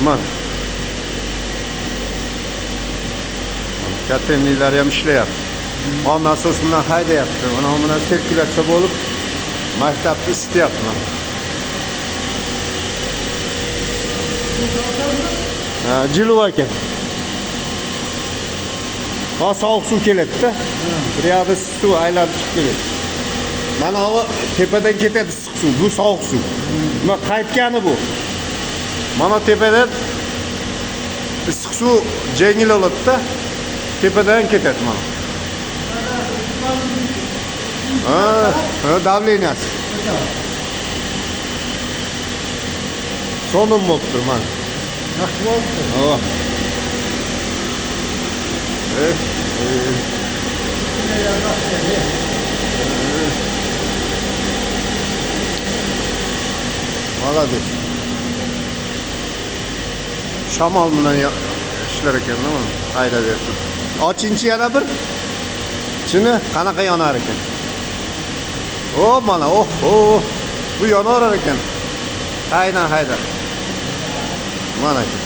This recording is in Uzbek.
Mana. Katenlilar ham ishlayapti. Hom nasos bilan haydayapti. Mana bu bilan sirkulyatsiya bo'lib maktabni isityapti mana. Ha, jiluv ekan. Ha, sovuq suv keladi-da. Bir yoqda suv aylanib chiqib keladi. Mana bu tepadan ketadi issiq suv, bu sovuq suv. Nima qaytgani bu. Mana tepadan issiq suv jengil oladi-da. Tepadan ketadi mana. Ha, ha, давление si. So'nim bo'lib tur mana. Yaxshi bo'libdi. Oh. Eh, eh. Молодец. Shamol bilan ishlar ekan, nima? Haydab berdi. Ochinchi yana bir. Shuni qanaqa yonar ekan? O, mana, oh, oh. Bu yonaverar ekan. Haydan haydab. Mana ekan.